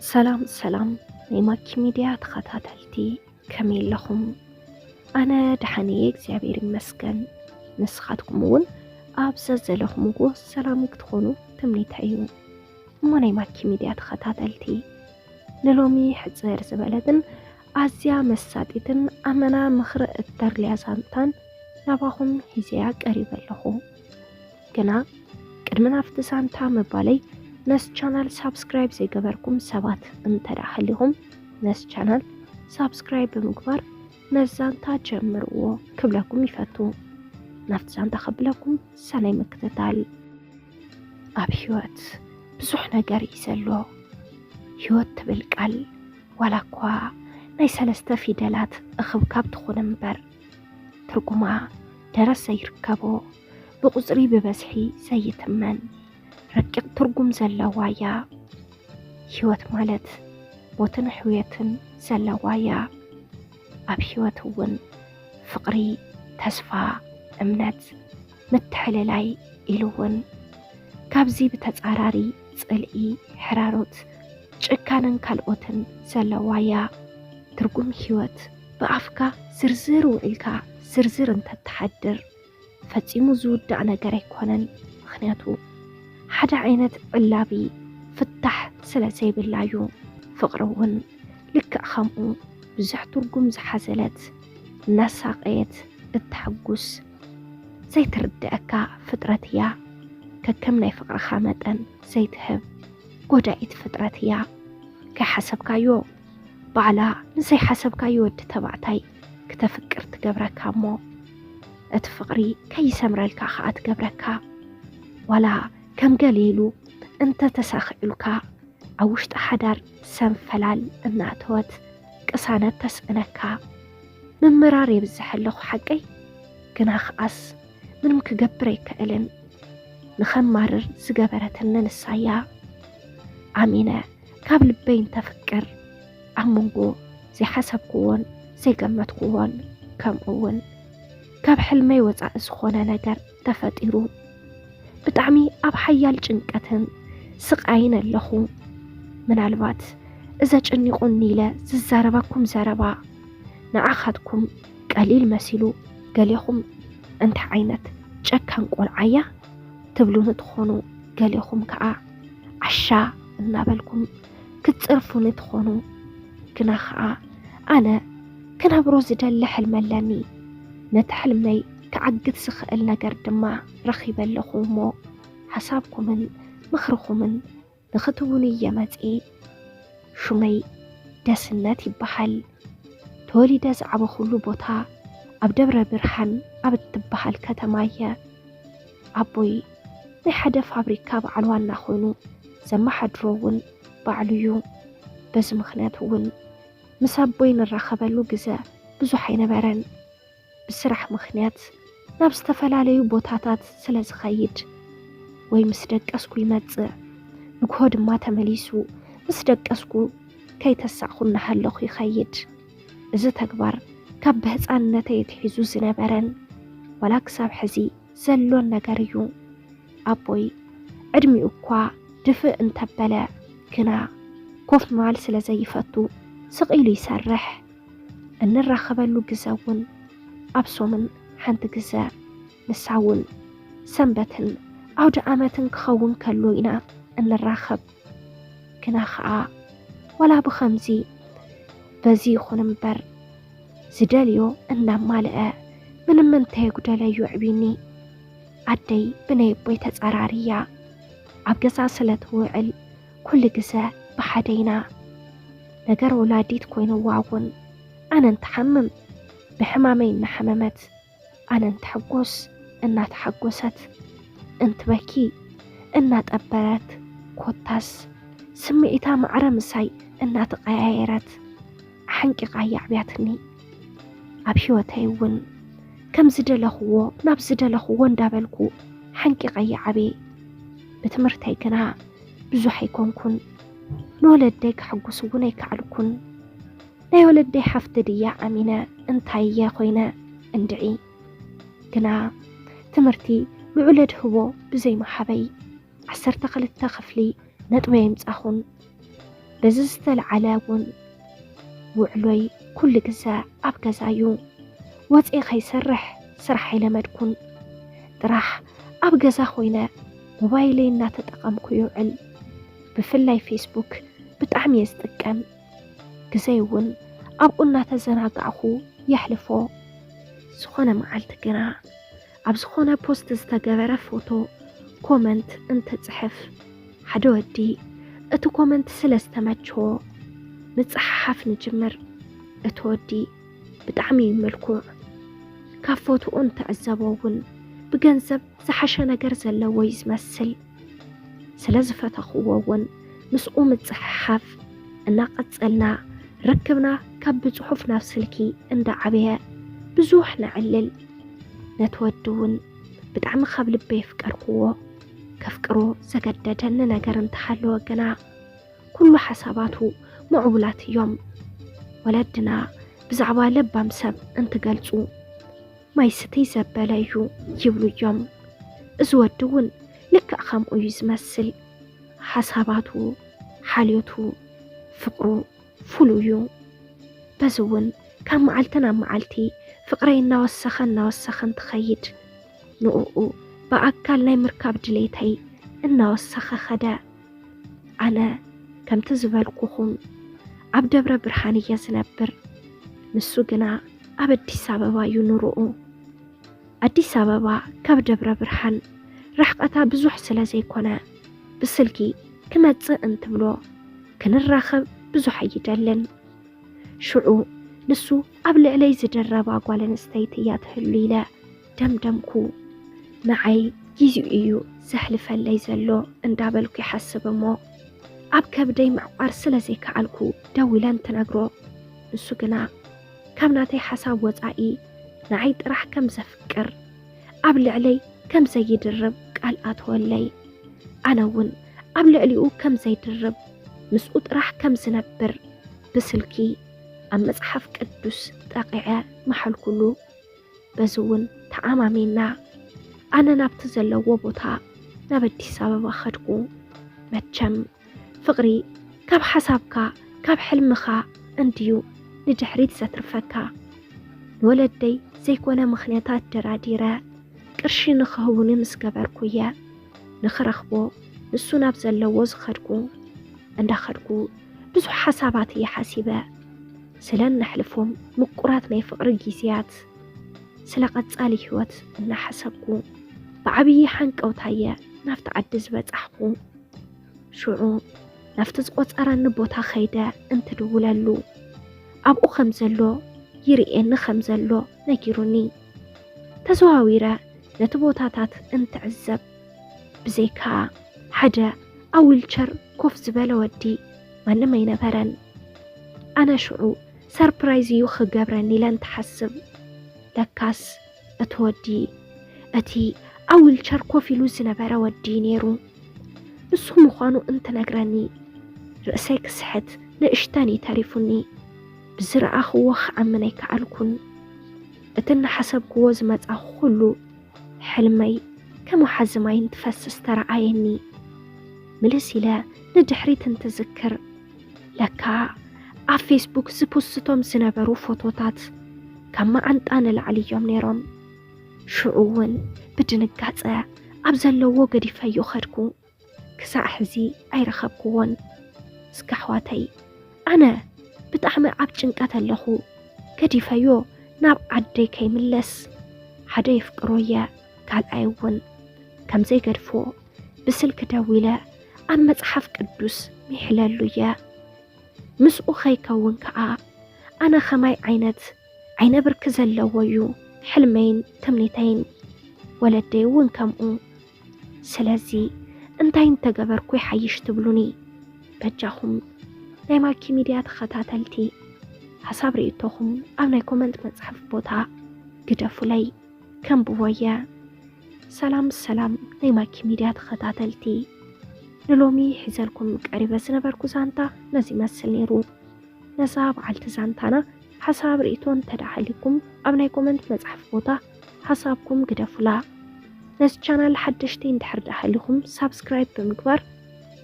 ሰላም ሰላም ናይ ማኪ ሚድያ ተኸታተልቲ፣ ከመይ ኣለኹም? ኣነ ደሓን እየ እግዚኣብሔር ይመስገን። ንስኻትኩም እውን ኣብ ዘዘለኹምዎ ሰላም ክትኾኑ ትምኒተይ እዩ። እሞ ናይ ማኪ ሚድያ ተኸታተልቲ፣ ንሎሚ ሕፅር ዝበለትን ኣዝያ መሳጢትን ኣመና ምኽሪ እተርልያ ዛንታን ናባኹም ሒዘያ ቀሪበ ኣለኹ። ግና ቅድሚ ናብቲ ዛንታ ምባለይ ነዚ ቻናል ሳብስክራይብ ዘይገበርኩም ሰባት እንተ ደኣ ሃሊኹም ነዚ ቻናል ሳብስክራይብ ብምግባር ነዚ ዛንታ ጀምርዎ ክብለኩም ይፈቱ። ናብቲ ዛንታ ከብለኩም ሰናይ ምክትታል። ኣብ ህይወት ብዙሕ ነገር እዩ ዘሎ። ህይወት ትብል ቃል ዋላ እኳ ናይ ሰለስተ ፊደላት እኽብካብ ትኹን እምበር ትርጉማ ደረት ዘይርከቦ፣ ብቑጽሪ ብበዝሒ ዘይትመን ረቂቕ ትርጉም ዘለዋ እያ። ህይወት ማለት ሞትን ሕውየትን ዘለዋ እያ። ኣብ ህይወት እውን ፍቕሪ፣ ተስፋ፣ እምነት፣ ምትሕልላይ ኢሉ እውን ካብዚ ብተጻራሪ ጽልኢ፣ ሕራሮት፣ ጭካንን ካልኦትን ዘለዋ እያ። ትርጉም ህይወት ብኣፍካ ዝርዝር ውዒልካ ዝርዝር እንተትሓድር ፈጺሙ ዝውዳእ ነገር ኣይኮነን። ምኽንያቱ ሓደ ዓይነት ዕላቢ ፍታሕ ስለ ዘይብላ እዩ። ፍቕሪ እውን ልክዕ ከምኡ ብዙሕ ትርጉም ዝሓዘለት እናሳቐየት እተሐጉስ ዘይትርድኣካ ፍጥረት እያ። ከከም ናይ ፍቕርኻ መጠን ዘይትህብ ጎዳኢት ፍጥረት እያ። ከይሓሰብካዮ ባዕላ ንዘይሓሰብካዮ ወዲ ተባዕታይ ክተፍቅር ትገብረካ እሞ እቲ ፍቕሪ ከይሰምረልካ ኸኣ ትገብረካ። ዋላ ከም ገለ ኢሉ እንተ ተሳኺዑልካ ኣብ ውሽጢ ሓዳር ሰንፈላል እናእተወት ቅሳነት ተስእነካ። ምምራር የብዝሕ ኣለኹ ሓቀይ፣ ግና ኸኣስ ምንም ክገብር ኣይክእልን። ንኸማርር ዝገበረትኒ ንሳያ። ኣሚነ ካብ ልበይ እንተፍቅር ኣብ መንጎ ዘይሓሰብክዎን ዘይገመትክዎን ከምኡ እውን ካብ ሕልመይ ወጻኢ ዝኾነ ነገር ተፈጢሩ ብጣዕሚ ኣብ ሓያል ጭንቀትን ስቓይን ኣለኹ። ምናልባት እዘ ጨኒቑኒ ኢለ ዝዛረበኩም ዘረባ ንዓኻትኩም ቀሊል መሲሉ ገሌኹም እንታይ ዓይነት ጨካን ቆልዓያ ትብሉኒ ትኾኑ፣ ገሌኹም ከኣ ዓሻ እናበልኩም ክትጽርፉኒ ትኾኑ። ግና ኸኣ ኣነ ክነብሮ ዝደሊ ሕልሚ ኣለኒ። ነቲ ሕልመይ ክዓግት ዝኽእል ነገር ድማ ረኺበ ኣለኹ እሞ ሓሳብኩምን ምኽርኹምን ንኽትቡኒ እየ መጺኤ። ሹመይ ደስነት ይበሃል። ተወሊደ ዝዓበኹሉ ቦታ ኣብ ደብረ ብርሃን ኣብ እትበሃል ከተማ እየ። ኣቦይ ናይ ሓደ ፋብሪካ በዓል ዋና ኮይኑ ዘመሓድሮ እውን ባዕሉ እዩ። በዚ ምኽንያት እውን ምስ ኣቦይ ንራኸበሉ ግዘ ብዙሕ ኣይነበረን። ብስራሕ ምኽንያት ናብ ዝተፈላለዩ ቦታታት ስለ ዝኸይድ ወይ ምስ ደቀስኩ ይመጽእ፣ ንግሆ ድማ ተመሊሱ ምስ ደቀስኩ ከይተሳእኹ እናሃለኹ ይኸይድ። እዚ ተግባር ካብ ብህፃንነተይ ኣትሒዙ ዝነበረን ዋላ ክሳብ ሕዚ ዘሎን ነገር እዩ። ኣቦይ ዕድሚኡ እኳ ድፍእ እንተበለ ግና ኮፍ ምባል ስለ ዘይፈቱ ስቕ ኢሉ ይሰርሕ። እንራኸበሉ ግዘ እውን ኣብ ሶምን ሓንቲ ግዘ፣ ንሳ እውን ሰንበትን ኣውደ ኣመትን ክኸውን ከሎ ኢና እንራኸብ። ግና ኸኣ ዋላ ብኸምዚ በዚ ይኹን እምበር ዝደልዮ እናማልአ ምንም እንተየጉደለ የዕብዩኒ። ኣደይ ብናይ ኣቦይ ተጻራሪ እያ። ኣብ ገዛ ስለ ትውዕል ኩሉ ግዘ ብሓደ ኢና። ነገር ወላዲት ኮይንዋ እውን ኣነ እንትሓምም ብሕማመይ እናሓመመት፣ ኣነ እንትሕጎስ እናተሓጎሰት፣ እንትበኪ እናጠበረት፣ ኮታስ ስምዒታ ማዕረ ምሳይ እናተቐያየረት ሓንቂቓ እያ ኣዕብያትኒ። ኣብ ህይወተይ እውን ከም ዝደለኽዎ ናብ ዝደለኽዎ እንዳበልኩ ሓንቂቐ እየ ዓብየ። ብትምህርተይ ግና ብዙሕ ኣይኮንኩን። ንወለደይ ከሐጉስ እውን ኣይከኣልኩን። ናይ ወለደይ ሓፍቲ ድያ ኣሚነ እንታይ እየ ኮይነ እንድዒ። ግና ትምህርቲ ልዑል ኣድህቦ ብዘይምሃበይ ዓሰርተ ክልተ ክፍሊ ነጥቢ የምጻኹን። በዚ ዝተለዓለ እውን ውዕሎይ ኩሉ ግዘ ኣብ ገዛ እዩ። ወፂኤ ከይሰርሕ ስራሕ ኣይለመድኩን። ጥራሕ ኣብ ገዛ ኮይነ ሞባይለይ እናተጠቐምኩ ይውዕል። ብፍላይ ፌስቡክ ብጣዕሚ እየ ዝጥቀም። ግዘይ እውን ኣብኡ እናተዘናጋዕኩ የሕልፎ። ዝኾነ መዓልቲ ግና ኣብ ዝኾነ ፖስት ዝተገበረ ፎቶ ኮመንት እንትፅሕፍ ሓደ ወዲ እቲ ኮመንት ስለ ዝተመቸዎ ምፅሓሓፍ ንጅምር። እቲ ወዲ ብጣዕሚ እዩ ምልኩዕ። ካብ ፎቶኡ እንትዕዘቦ እውን ብገንዘብ ዝሓሸ ነገር ዘለዎ እዩ ዝመስል። ስለ ዝፈተኽዎ እውን ምስኡ ምፅሕሓፍ እናቐፀልና ርክብና ካብ ብፅሑፍ ናብ ስልኪ እንዳዓበየ ብዙሕ ነዕልል። ነቲ ወዲ እውን ብጣዕሚ ካብ ልበይ የፍቀርክዎ። ከፍቅሮ ዘገደደኒ ነገር እንተሃለወ ግና ኩሉ ሓሳባቱ ምዕቡላት እዮም። ወለድና ብዛዕባ ለባም ሰብ እንትገልፁ ማይ ስትይ ዘበለ እዩ ይብሉ እዮም። እዚ ወዲ እውን ልክዕ ከምኡ እዩ ዝመስል። ሓሳባቱ፣ ሓልዮቱ፣ ፍቕሩ ፍሉይ እዩ። በዚ እውን ካብ መዓልቲ ናብ መዓልቲ ፍቕረይ እናወሰኸ እናወሰኸ እንትኸይድ ንእኡ ብኣካል ናይ ምርካብ ድሌተይ እናወሰኸ ኸደ። ኣነ ከምቲ ዝበልኩኹም ኣብ ደብረ ብርሃን እየ ዝነብር። ንሱ ግና ኣብ ኣዲስ ኣበባ እዩ ኑሮኡ። ኣዲስ ኣበባ ካብ ደብረ ብርሃን ርሕቐታ ብዙሕ ስለ ዘይኮነ ብስልኪ ክመጽእ እንትብሎ ክንራኸብ ብዙሕ ኣይደልን። ሽዑ ንሱ ኣብ ልዕለይ ዝድረባ ጓል ኣንስተይቲ እያ ትህሉ ኢለ ደምደምኩ። ንዓይ ግዜኡ እዩ ዘሕልፈለይ ዘሎ እንዳበልኩ ይሓስብ እሞ ኣብ ከብደይ ምዕቋር ስለ ዘይከኣልኩ ደዊለ እንትነግሮ ንሱ ግና ካብ ናተይ ሓሳብ ወጻኢ ንዓይ ጥራሕ ከም ዘፍቅር ኣብ ልዕለይ ከም ዘይድርብ ቃል ኣተወለይ። ኣነ እውን ኣብ ልዕሊኡ ከም ዘይድርብ ምስኡ ጥራሕ ከም ዝነብር ብስልኪ ኣብ መጽሓፍ ቅዱስ ጠቒዐ መሓልኩሉ። በዚ እውን ተኣማሚና ኣነ ናብቲ ዘለዎ ቦታ ናብ ኣዲስ ኣበባ ኸድኩ። መቸም ፍቕሪ ካብ ሓሳብካ ካብ ሕልምኻ እንድዩ ንድሕሪት ዘትርፈካ። ንወለደይ ዘይኮነ ምኽንያታት ደራዲረ ቅርሺ ንኽህቡኒ ምስ ገበርኩ እየ ንኽረኽቦ ንሱ ናብ ዘለዎ ዝኸድኩ። እንዳኸድኩ ብዙሕ ሓሳባት እየ ሓሲበ። ስለ እነሕልፎም ምቁራት ናይ ፍቕሪ ግዜያት፣ ስለ ቀጻሊ ህይወት እናሓሰብኩ ብዓብዪ ሓንቀውታ እየ ናብቲ ዓዲ ዝበጻሕኩ። ሽዑ ናብቲ ዝቖጸረኒ ቦታ ኸይደ እንትድውለሉ ኣብኡ ከም ዘሎ ይርእየኒ ከም ዘሎ ነጊሩኒ። ተዘዋዊረ ነቲ ቦታታት እንትዕዘብ ብዘይካ ሓደ ኣብ ዊልቸር ኮፍ ዝበለ ወዲ ማንም ኣይነበረን። ኣነ ሽዑ ሰርፕራይዝ እዩ ክገብረኒ ኢለ እንትሓስብ ለካስ እቲ ወዲ እቲ ኣብ ዊልቸር ኮፍ ኢሉ ዝነበረ ወዲ ነይሩ። ንሱ ምዃኑ እንትነግረኒ ርእሰይ ክስሕት ንእሽተን እዩ ተሪፉኒ። ብዝረኣኽዎ ክኣምን ኣይከኣልኩን። እቲ እናሓሰብክዎ ዝመጻኹ ኩሉ ሕልመይ ከም ወሓዚ ማይ እንትፈስስ ተረኣየኒ። ምልስ ኢለ ንድሕሪት እንትዝክር ለካ ኣብ ፌስቡክ ዝፖስቶም ዝነበሩ ፎቶታት ካብ መዓንጣ ንላዕሊ እዮም ነይሮም። ሽዑ እውን ብድንጋጸ ኣብ ዘለዎ ገዲፈዮ ኸድኩ። ክሳዕ ሕዚ ኣይረኸብክዎን። እስከ ኣሕዋተይ፣ ኣነ ብጣዕሚ ኣብ ጭንቀት ኣለኹ። ገዲፈዮ ናብ ዓደይ ከይምለስ ሓደ የፍቅሮ እየ፣ ካልኣይ እውን ከም ዘይገድፎ ብስልኪ ደዊለ ኣብ መጽሓፍ ቅዱስ ሚሕለሉ እየ። ምስኡ ከይከውን ከኣ ኣነ ኸማይ ዓይነት ዓይነ ብርኪ ዘለዎ እዩ ሕልመይን ትምኒተይን። ወለደይ እውን ከምኡ። ስለዚ እንታይ እንተገበርኩ ይሓይሽ ትብሉኒ? በጃኹም ናይ ማኪ ሚድያ ተኸታተልቲ ሓሳብ ርእይቶኹም ኣብ ናይ ኮመንት መጽሓፍ ቦታ ግደፉለይ፣ ከንብቦ እየ። ሰላም ሰላም ናይ ማኪ ሚድያ ተኸታተልቲ፣ ንሎሚ ሒዘልኩም ቀሪበ ዝነበርኩ ዛንታ ነዚ ይመስል ነይሩ። ነዛ በዓልቲ ዛንታና ሓሳብ ርእይቶ እንተ ደኣ ሃልይኩም ኣብ ናይ ኮመንት መጽሓፍ ቦታ ሓሳብኩም ግደፉላ። ነዚ ቻናል ሓደሽቲ እንድሕር ደኣ ሃሊኹም ሳብስክራይብ ብምግባር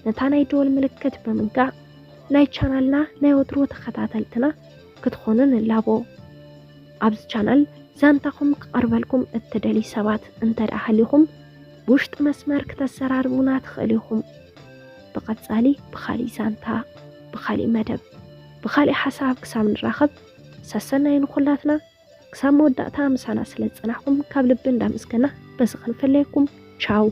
ነታ ናይ ደወል ምልክት ብምንካእ ናይ ቻናልና ናይ ወትሩ ተኸታተልትና ክትኾኑ ንላቦ። ኣብዚ ቻናል ዛንታኹም ክቐርበልኩም እትደልዩ ሰባት እንተ ደኣ ሃሊኹም፣ ብውሽጢ መስመር ክተዘራርቡና ትኽእሉ ኢኹም። ብቐጻሊ ብኻሊእ ዛንታ፣ ብኻሊእ መደብ፣ ብኻሊእ ሓሳብ ክሳብ ንራኸብ፣ ሰሰናይ ንኹላትና። ክሳብ መወዳእታ ምሳና ስለ ዝጸናሕኩም ካብ ልቢ እንዳመስገና በዚ ክንፈለየኩም። ቻው።